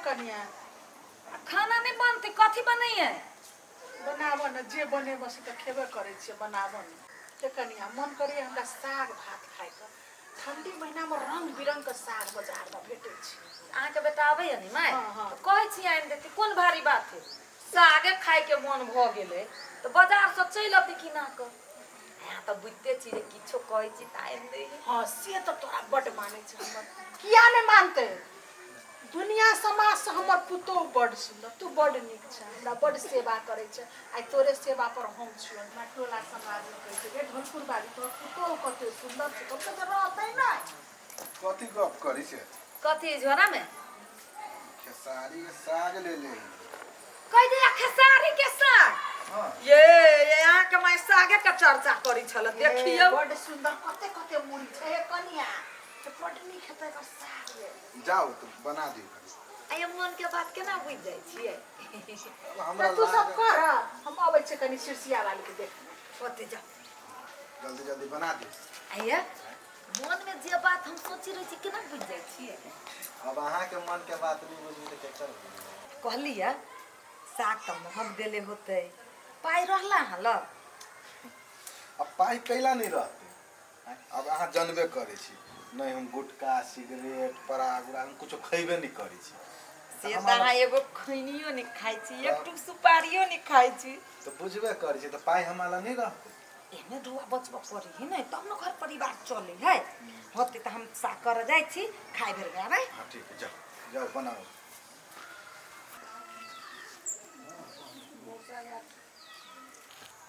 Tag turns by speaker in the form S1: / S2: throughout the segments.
S1: कनिया।
S2: आ खाना नहि बनतै, कथी बनैयै?
S1: बनाबऽ ने, जे बनेबऽ से तऽ खेबे करै छियै, बनाबऽ ने। हे कनिया, मन करैए हमरा साग भात खाइके। ठंडी महीनामे रंग बिरंगके साग बाजारमे भेटै छै।
S2: अहाँके बेटा अबैया ने माय?
S1: हँ, हँ।
S2: तऽ कहै छी आनि देती, कोन भारी बात है। सागे खाइके मन भऽ गेलै तऽ बाजारसँ चलि अती किना कऽ। अहाँ तऽ बुझिते छी जे किछो कहै छी तऽ आनि दै है।
S1: हँ, से तऽ तोरा बड्ड मानै छै हमर। किया नहि मानतै? दुनिया समाजसँ हमर पुतोहु बड्ड सुन्दर, तू बड्ड नीक छह, हमरा बड्ड सेवा करै छह। आइ तोरे सेवा पर हम छियौ। हमरा टोला समाजमे कहै छै, गे ढोलपुर बाली, तोहर पुतोहु कते सुन्दर छौ, कतौ तऽ रहतै नहि।
S3: कथी गप करै छै?
S2: कथी झोरामे?
S3: खेसारी के साग ले ले।
S2: कहि दिया खेसारी के साग।
S3: हाँ।
S2: ये ये अहाँके माय सागे के चर्चा करै छल, देखियौ।
S1: बड्ड सुन्दर, कते कते मुड़ी छै। हे कनिया, से बड्ड नीक हेतै एकर साग रे।
S3: जाउ तऽ बना दियौ कनी।
S2: आ ये मन के बात केना बुझि जाइ छियै?
S3: अब हमरा
S1: तऽ तू सब
S3: लागल
S1: कर, हम अबै छियै कनी सिरसिया वाली के देखने।
S2: ओते जाउ।
S3: जल्दी जल्दी बना दियौ।
S2: आ ये मन में जे बात हम सोचि रहै छी केना बुझि जाइ छियै?
S3: अब अहाँके मन के बात नहि बुझबै तऽ केकर बुझबै?
S2: कहलियै साग तऽ महग देले होतै, पाइ रहला अहाँ लग?
S3: अब पाइ कैला नहि रहतै? आब अहाँ जनबे करै छी नहि, हम गुटखा सिगरेट पराग उराग हम कुछो खयबे नहि करै छी।
S2: से तऽ अहाँ एगो खैनियो नहि खाइ छी, एक टुक सुपारियो नहि खाइ छी।
S3: तऽ बुझबे करै छी, तऽ पाइ हमरा लग नहि रहतै?
S2: एहने ढुआ बचबऽ पड़ै है ने, तब ने घर परिवार चलै है। होतै तऽ हम साग करऽ जाइ छी, खाइ भरि गया।
S3: हाँ ठीक है, जाओ जाओ बनाओ।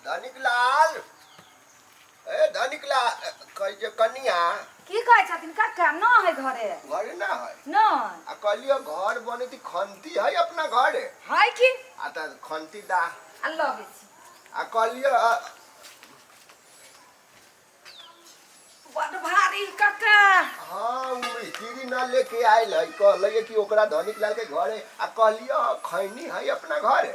S4: धनिक लाल, ए धनिक लाल, कहै छै कनिया।
S2: की कहै छथिन काका? न है घरे।
S4: घरे ना है?
S2: न।
S4: आ कहलियो घर बने खंती है अपना घरे?
S2: है की।
S4: आ तऽ खंती दा।
S2: आ लबै छी।
S4: आ कहलियो
S2: बड भारी काका।
S4: हाँ, उ मिस्त्री ना लेके आयल है, कहलिए कि ओकरा धनिक लाल के घरे। आ कहलियो खैनी है अपना घरे?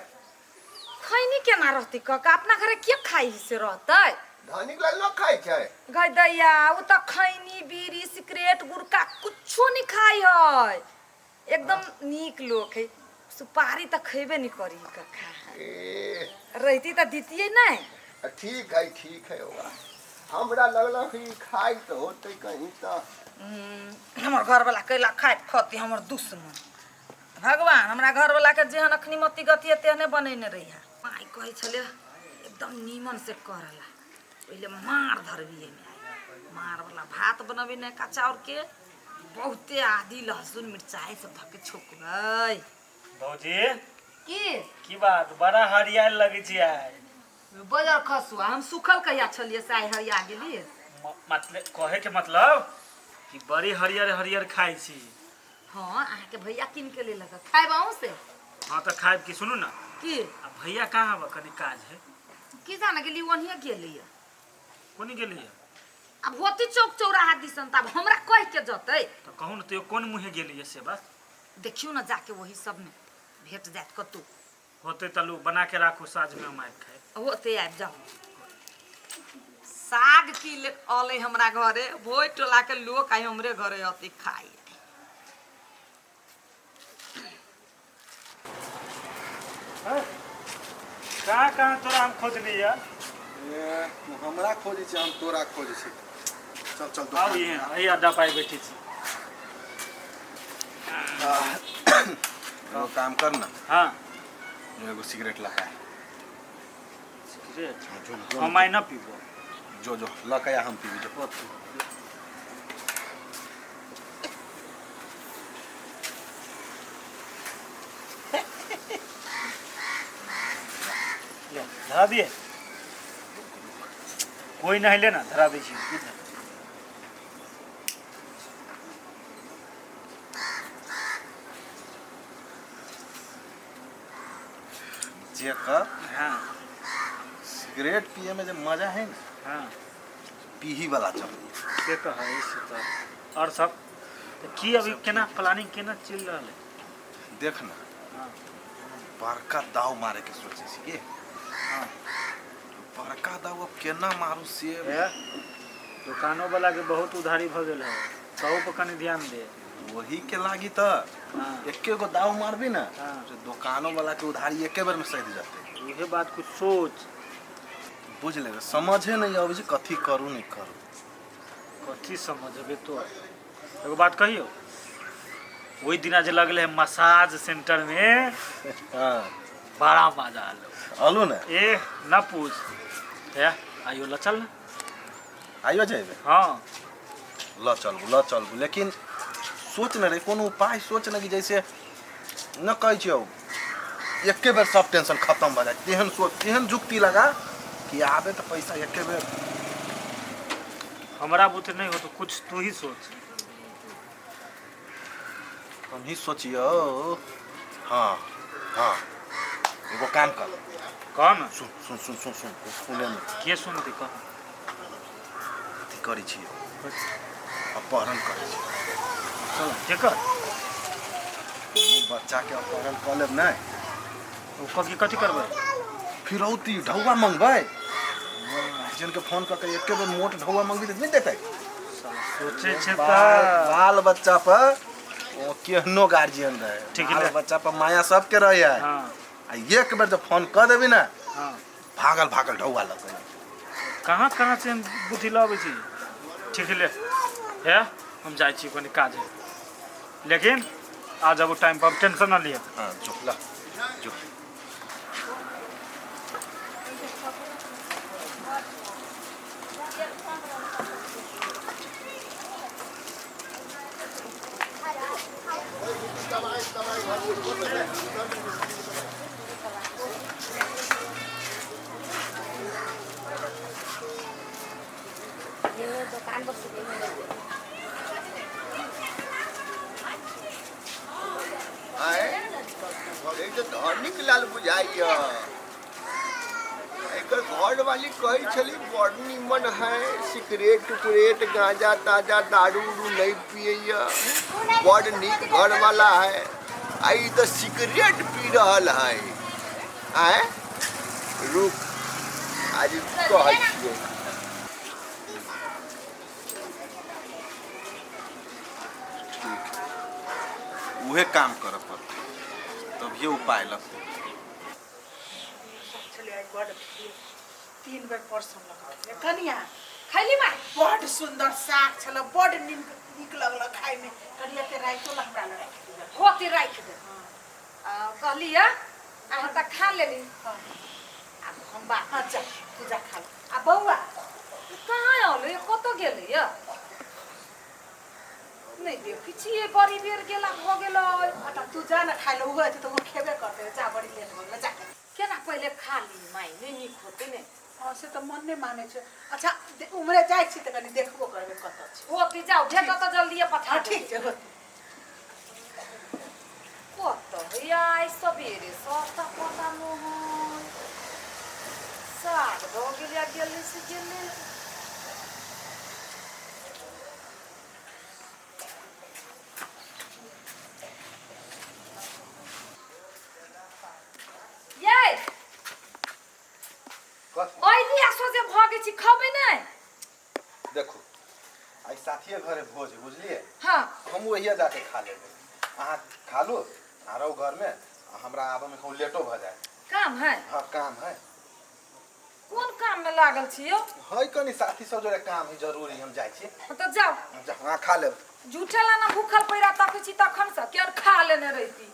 S2: खैनी केना रहतै काका, अपना घरे के खाइ से रहतै?
S4: धनिक लाल न खाइ छै?
S2: गै दैया, उ तऽ खैनी बीड़ी सिगरेट गुटखा कुछो नहीं खाइ है, एकदम नीक लोक है। सुपारी तऽ खैबे नहीं करी काका।
S4: ए
S2: रहती तऽ दितियै नहीं।
S4: ठीक है, ठीक है। ओकरा हमरा लगल कि खाइ तऽ होतै कहीं तऽ।
S2: हमर घरवाला कैला खाइत खती हमर दुश्मन। भगवान हमरा घरवाला के जेहन अखनी मति गति है तेहने बनेने रहिया। माय कहै छलै एकदम नीमन से करला, पहिले मार धरबियै में मार वाला भात बनबी नयका चाउर के, बहुते आदि लहसुन मिरचाई सब धके छोकबै।
S5: भौजी।
S2: की?
S5: की बात, बड़ा हरियाल लगै छै आइ।
S2: बजर खसुआ, हम सुखल कहिया छलियै से आइ हरिया गेलियै?
S5: मतलब कहे के मतलब कि बड़ी हरियर हरियर खाइ छी।
S2: हाँ, अहाँके भैया कीन के लेलक, खायब अहूँ से?
S5: हाँ तऽ खायब की। सुनू ने।
S2: की?
S5: आ भैया कहाँ बा? कनी काज है।
S2: की जाने गेली, ओनिये गेलैया।
S5: कोनी गेलैया?
S2: आब होती चौक चौराहा दिसन, तऽ आब हमरा कहि के जतै?
S5: तऽ कहू ने, तैयो कोन मुँहे गेलैया से बात।
S2: देखियौ ने जाके, वही सबमे भेट जायत कतौ।
S5: होतै तऽ लू बना के राखू, साँझमे हम आबि खायब।
S2: होते, आबि जाउ। साग की ले अलै हमरा घरे, भोइ टोला के लोक आइ हमरे घरे अतै खाइ।
S5: कहाँ कहाँ तोरा हम खोजली या?
S3: ए, तू हमरा खोजै छी, हम तोरा खोजै छी। चल चल
S5: आउ।
S3: दोकान।
S5: ये एहि अड्डा पाइ बैठे छी।
S3: एगो काम कर ना।
S5: हाँ।
S3: एगो सिगरेट लगा।
S5: सिगरेट?
S3: जो जो।
S5: हम आइ न पीबो।
S3: जो जो लकया, हम पीबी जो।
S5: ले धरा दिए, कोई नहीं ले ना, धरा दै छी बुझल।
S3: जे कर।
S5: हाँ।
S3: सिगरेट पिए में जो मजा है ना, पीही वाला चल।
S5: से तऽ है, से तऽ। और सब तऽ की, अभी केना प्लानिंग केना चलि रहल है?
S3: देख ना।
S5: हाँ।
S3: बड़का दाव मारे के सोचे छी के।
S5: हाँ।
S3: बड़का दाव अब केना मारू से।
S5: ए, दुकानो वाला के बहुत उधारी भऽ गेल है, तहू पर कनि ध्यान दे।
S3: वही के लागी तऽ
S5: हाँ।
S3: एके गो दाव मारबी ना
S5: हाँ।
S3: तो दुकानों वाला के उधारी एके बेर में सधि जतै।
S5: उहे बात कुछ सोच।
S3: बुझ लेबै, समझे नहीं अबै छै कथी करू नहीं करू।
S5: कथी समझबे तो? एगो बात कहियो, ओहि दिना जे लगले है मसाज सेंटर में,
S3: हाँ
S5: बड़ा मजा आलो।
S3: अलू ने?
S5: ए ना पूछ, हे आइयो ल चल ना।
S3: आइयो जेबै?
S5: हाँ
S3: ल चलबू, ल चलबू, लेकिन सोच न रे कोनो उपाय सोच न कि जैसे न कहै छियौ एके बेर सब टेंशन खत्म भऽ जाय, तेहन सोच तेहन जुक्ति लगा कि आबे तऽ पैसा एके बेर।
S5: हमरा बुते नहीं हो तो कुछ तू ही सोच।
S3: हम ही सोचियो। हाँ हाँ एगो काम कर।
S5: कौन?
S3: सुन सुन सुन सुन सुन सुने नहीं।
S5: के सुनती कह?
S3: अथी करै छियै, अपहरण करै छियै।
S5: चल के कर?
S3: बच्चा के अपहरण कऽ लेब नहि।
S5: ओ कथी कथी करबै?
S3: फिरौती ढौआ मंगबै, गार्जियन के फोन कऽ के एके बेर मोट ढौआ मंगबी तऽ नहि देतै।
S5: सोचे छै
S3: बाल
S5: तऽ
S3: बाल बच्चा पर ओ केहनो गार्जियन रहे,
S5: ठीक
S3: बाल
S5: है।
S3: बच्चा पर माया सबके रहे है।
S5: हाँ
S3: आ एक बेर जब फोन कऽ देबी ने,
S5: हाँ
S3: भागल भागल ढौआ लगै।
S5: कहाँ कहाँ से हम बुद्धि लबै छी। ठीक ले हे हम जाइ छी कनि काज है, लेकिन आ जाबू टाइम पर, टेंशन न लिअ।
S3: हाँ जो ल जो।
S6: दुकान पर
S4: आए एक तो धनिक लाल बुझाइया, एकर घर वाली कहै छली बड़ निमन है, सिगरेट उगरेट गांजा ताजा दारू उरू नहीं पियैया, बड़ नीक घर वाला है। आ ई तो सिगरेट पी रहल है। आए रुक आज कहै छियै।
S3: ठीक उहे काम करऽ पड़तै तभिए उपाय लगतै।
S1: छलै आइ बड भीड़, 3 बेर परसन लगल। कनिया
S2: खैली माय?
S1: बड सुंदर साग छल, बड नीक लगल खाय में। कनिया के राइतो ला हमरा लग राखि दिअ।
S2: होती राखि दे। कहली अहाँ तऽ खा लेली।
S1: हाँ।
S2: आब हम बात।
S1: हाँ जा तू जा खा ले। आ बौआ
S2: कहाँ आउलै, कतऽ गेलै य? नहीं देखै छियै, बड़ी बेर गेला भऽ गेलै।
S1: अच्छा तू जा ना खाय ले, उहो एतै तऽ उहो खेबे करतै। जा बड़ी लेट भऽ गेलै, जा।
S2: केना पहिले खा ली माय, नहि नीक होतै ने।
S1: हाँ से तऽ मन नहि मानै छै। अच्छा उम्हरे जाइ छी तऽ कनि देखबो करबै कतऽ छै।
S2: होती जाउ, भेटत तऽ जल्दिए पठा
S1: हाँ
S2: देबै।
S1: ठीक छै होतै।
S2: कतऽ है आइ सबेरे सबटा पता नहि है। साग दऽ गेलै आ गेलै से गेलै। यै
S3: कथी?
S2: अइली आ सोझे भऽ गेल छी, खबै नहि?
S3: देखू आइ साथिये घरे भोज है, बुझलियै?
S2: हाँ
S3: हम वही जाके खा लेबै, अहाँ खा लू आ रहू घर में, आ हमरा आबऽ में कहूँ लेटो भऽ जाए।
S2: काम है?
S3: हाँ काम है।
S2: कोन काम में लागल छी यौ?
S3: है कनि साथी सब जोड़े काम है जरूरी, हम जाइ छी।
S2: तऽ जाउ।
S3: जा अहाँ खा लेब।
S2: झूठे ला ना भूखल पैरा तकै छी तखन से, केहन खा लेने रहिती।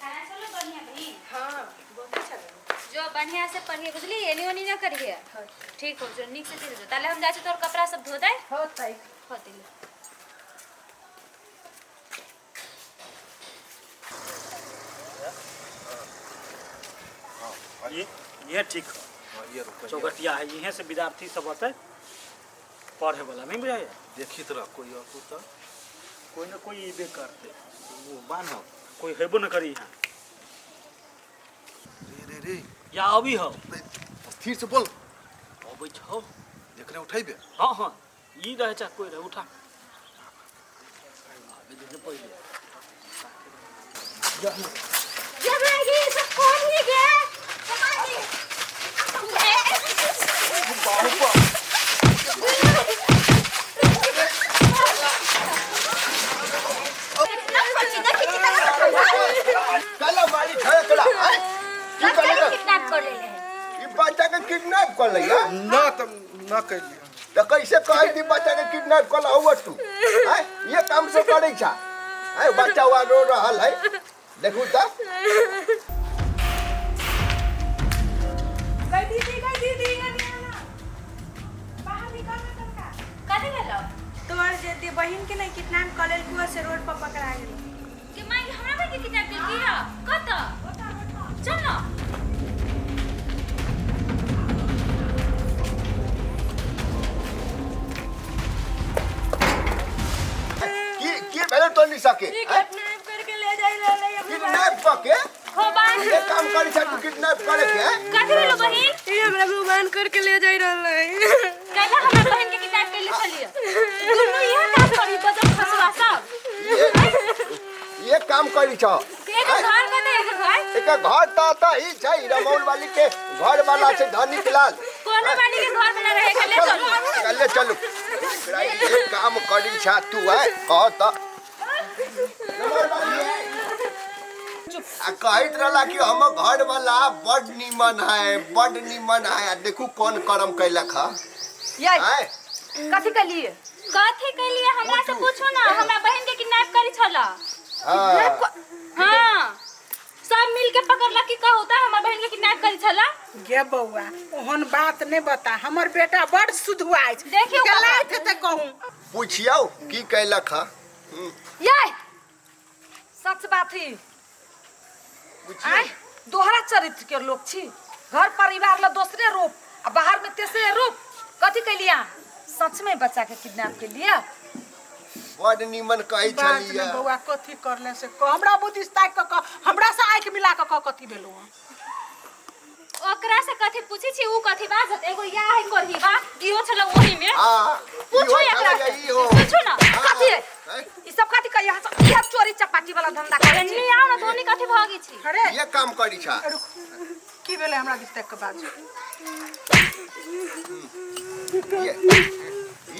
S6: खाना चलो बढ़िया बहिन।
S1: हाँ बहुते छलै।
S6: जो बढ़िया से पढ़िए बुझली, एनी ओनी ना करिए। ठीक हो जो, नीक से चल जो। ताले हम जाइ छी तोर कपड़ा सब धो दे।
S1: होतै।
S6: होतै।
S5: ये ठीक है।
S3: हाँ, ये रुको, ये
S5: चौकटिया है, यहीं से विद्यार्थी सब अतै पढ़े वाला, नहीं बुझाइए?
S3: देखी तो रह कोई और तो
S5: कोई ना कोई इबे करते,
S3: मुँह बान्हब।
S5: कोई हेबो न करी यहाँ।
S3: रे रे रे
S5: या अभी हो।
S3: स्थिर से बोल।
S5: अबै छौ।
S3: एकरे उठैबे?
S5: हाँ हाँ ई रहे चाहे कोई रहे, उठा। आबे दे पहिले।
S6: जब आएगी सब कौन ही गए?
S3: कैलियै।
S4: तऽ कैसे कहै दी बच्चा के किडनैप कऽ लहु तू? आँय, ये काम से करै छा? आँय, बच्चा हुआ रो रहल है, देखू तऽ।
S1: गई दीदी, गई दीदी, कनी आना। बाहर निकल ना तनका।
S6: कथी भेलौ?
S7: तोहर जे बहिन के नहीं किडनैप कऽ लेलकौ से रोड पर पकड़ा गेल।
S6: के माई हमरा भाई के किडनैप केलकी ह? कत? चल ना।
S4: की की भेलै तोनी सके?
S7: किडनैप करके ले जाय रहलै।
S4: किडनैप कऽ के?
S6: हो बात।
S4: ये काम करै छा तू किडनैप करे के?
S6: कथी भेलौ बहिन?
S7: ई हमरा भगवान करके ले जाय रहलै।
S6: कैला हमरा बहिन के किडनैप केले छलियै? दुनू इहे काम करी बजब खसवा सब।
S4: ये काम करी छौ।
S6: एकर घर कतऽ? एकर घर?
S4: एकर घर तऽ तऽ ई छै रमौल वाली के घर वाला छै धनिक लाल।
S6: कोनो वाली के घर में ना रहे के ले चलू।
S4: ले चलू। एकरा ये काम करी छा तू है कह तऽ। रमौल वाली है। आ कहैत रहला कि हमर घर वाला बड नीमन है, बड नीमन है, आ देखू कोन कर्म कैलक ह।
S2: ये
S4: आँय,
S2: कथी कहलिए?
S6: कथी कहलिए हमरा से पूछू ना, हमरा बहिन के किडनैप करी छला।
S4: हाँ।
S6: हाँ, सब मिल के पकड़ला की कहू त हमर बहिन के किडनैप करी छला।
S1: गे बौआ, ओहन बात नहीं बता, हमर बेटा बड़ सुधुआ अछि।
S6: देखियौ कका।
S1: गलत हेतै कहूँ।
S4: पूछियौ की कैलक ह।
S2: ये सच बात ही। आय दोहरा चरित्र के लोग छी, घर परिवार ला दोसरे रूप आ बाहर में तेसरे रूप। कथी कहलिए? सच में बच्चा के किडनैप के लिए?
S4: बड नीमन कहै
S1: बात
S4: छलियै।
S1: ने बौआ, कथी करले से कह, हमरा बुद्धि से ताकि कऽ कह, हमरा से आँखि मिला कऽ कह कथी भेलौ हँ।
S6: ओकरा से कथी पूछै छी, ऊ कथी बाजत? एगो या है करही बा, इहो छला ओही में।
S4: हाँ,
S6: पूछू
S4: इहो
S6: एकरा
S4: छलै
S6: से।
S4: इहो।
S6: पूछू ना।
S2: कथी है?
S4: आँय,
S2: ई सब कथी कहिया? इह चोरी चपाटी वाला धंधा करै छी।
S6: एन्नी आउ ना, तोनी कथी भगी छी?
S1: अरे
S4: ये काम करी छा।
S1: रुक, की भेलै हमरा दिस ताकि कऽ बाजू।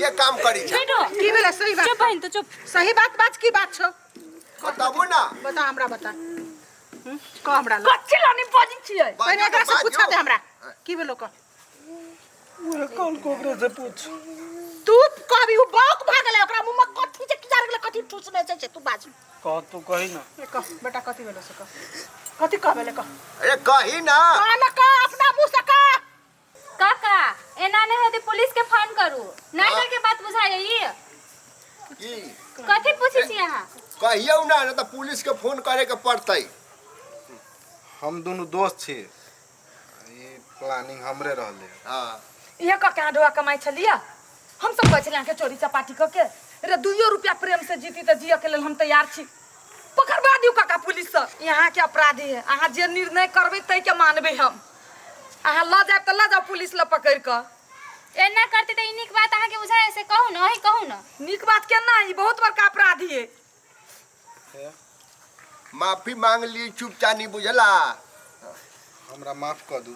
S4: ये काम करी छा।
S6: बेटो
S1: की भेलै? सही बात
S6: चुप बहिन, तू चुप।
S1: सही बात बाज, की बात छौ?
S4: बताबू ना।
S1: बता हमरा, बता। कह हमरा लग।
S2: कथी लानी बजै छियै?
S1: पहिने एकरा से
S4: बाजू।
S1: पूछा दे हमरा, की भेलौ कह।
S5: उहे कौन कोकरे से पूछ।
S1: तू कहबी उ बौक भऽ गेलै, ओकरा मुँह में कथी छै की गेलै, कथी ठूसने छै, तू बाजू।
S5: कह तू कही ना।
S1: ए कह बेटा, कथी भेलौ से कह, कथी कह भेलै कह।
S4: अरे कही ना।
S1: कह ना, कह अपना मुँह से कह।
S6: काका एना नहीं होती, पुलिस के फोन करू। नहीं डर के बात बुझाइए ई।
S4: की
S6: कथी पूछै छी अहाँ?
S4: कहियौ ना, ना तऽ पुलिस के फोन करे के पड़तै।
S3: हम दुनू दोस्त छी, ई प्लानिंग हमरे रहले।
S4: हाँ।
S2: इहे कऽ के अहाँ ढोआ कमाइ छलियै? हम सब कहै छलियै अहाँके चोरी चपाटी कऽ के रे 2 रुपया प्रेम से जीती तऽ जियऽ के लेल हम तैयार छी। पकड़बा दियौ काका पुलिस से। यहाँ के अपराधी है, अहाँ जे निर्णय करबै तै के मानबै हम। अहाँ लऽ जायब तऽ लऽ जाउ पुलिस लऽ पकड़ि कऽ।
S6: एना करते तऽ ई नीक बात अहाँके बुझाइ से कहू ना, अहीं कहू ना।
S2: नीक बात केना? ई बहुत बड़का अपराधी है।
S4: माफी मांग ली चुपचानी, बुझला?
S3: हमरा माफ कऽ दू।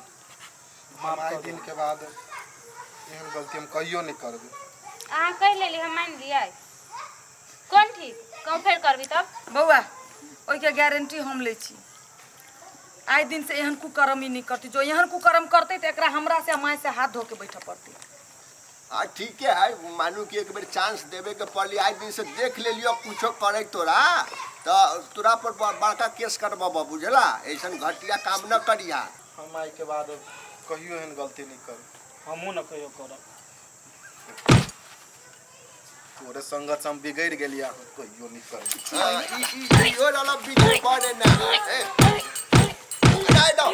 S3: हम आइ दिन के बाद एहन गलती हम कहियो नहीं करबै।
S6: अहाँ कहि लेली, हम मान लियै। कोन ठीक कहूँ फेर करबी तब?
S2: बौआ ओहिके गारंटी हम लै छी, आइ दिन से एहन कुकर्म ई नहीं करती। जो एहन कुकर्म करतै तऽ एकरा हमरा से माय से हाथ धो के बैठऽ पड़तै।
S4: हाँ ठीक है, मानू कि एक बेर चांस देवे के पड़ली। आज दिन से देख ले लियो कुछो करे तोरा तो तोरा पर बड़का केस करबा, बुझला? ऐसन घटिया काम न करिया।
S3: हम आइ के बाद कहियो एहन गलती नहीं करब।
S5: हमहूँ न कहियो करब।
S3: तोरे संगत से हम बिगड़ गेलिया, कहियो नहीं करब।
S4: हाँ, ई ई इहो रहला बिगड़ पड़े ना। ए, उकराय दो।